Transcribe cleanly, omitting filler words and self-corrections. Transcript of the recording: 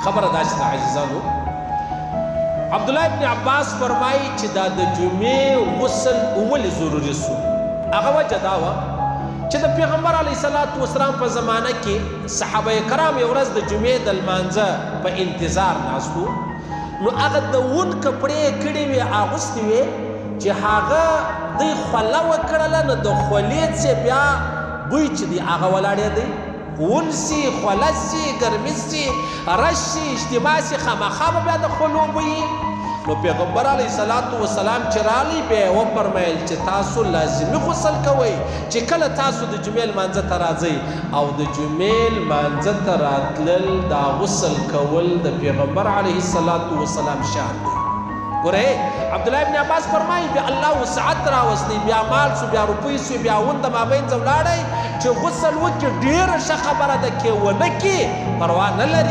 خبره داسې ده عزیزانو، عبدالله ابن عباس فرمایي چې دا د جمعې غسل ولې ضروري سو؟ هغه وجه دا وه چې د پیغمبر علیه الصلاة والسلام په زمانه کې صحابه کرام یو ورځ د جمعې د لمانځه په انتظار ناست وو، نو هغه د ون کپړې یې کړې وې، اغوستې وې، چې هغه دوی خوله وکړله، نو د خولې څخه بیا بوی چې دی هغه ولاړېدی. ون سي، خوله سي، ګرمي سي، رش سي، اجتماع سي، خامخا به بیا د خولو بوی. نو پیغمبر علیه الصلاة والسلام چې راغی بیا یې وفرمیل چې تاسو لازمي غسل کوئ چې کله تاسو د جمعې لمانځه ته راځئ. او د جمعې لمانځه ته راتلل، دا غسل کول د پیغمبر علیه الصلاة والسلام شان دی. ګورئ، عبدالله ابن عباس فرمایي بیا الله وسعت راوستی، بیا مال سو، بیا روپۍ سو، بیا ون د مابینځه ولاړی چې غسل وکړي ډېره ښه خبره ده، که ونه کړي پروا نه لري.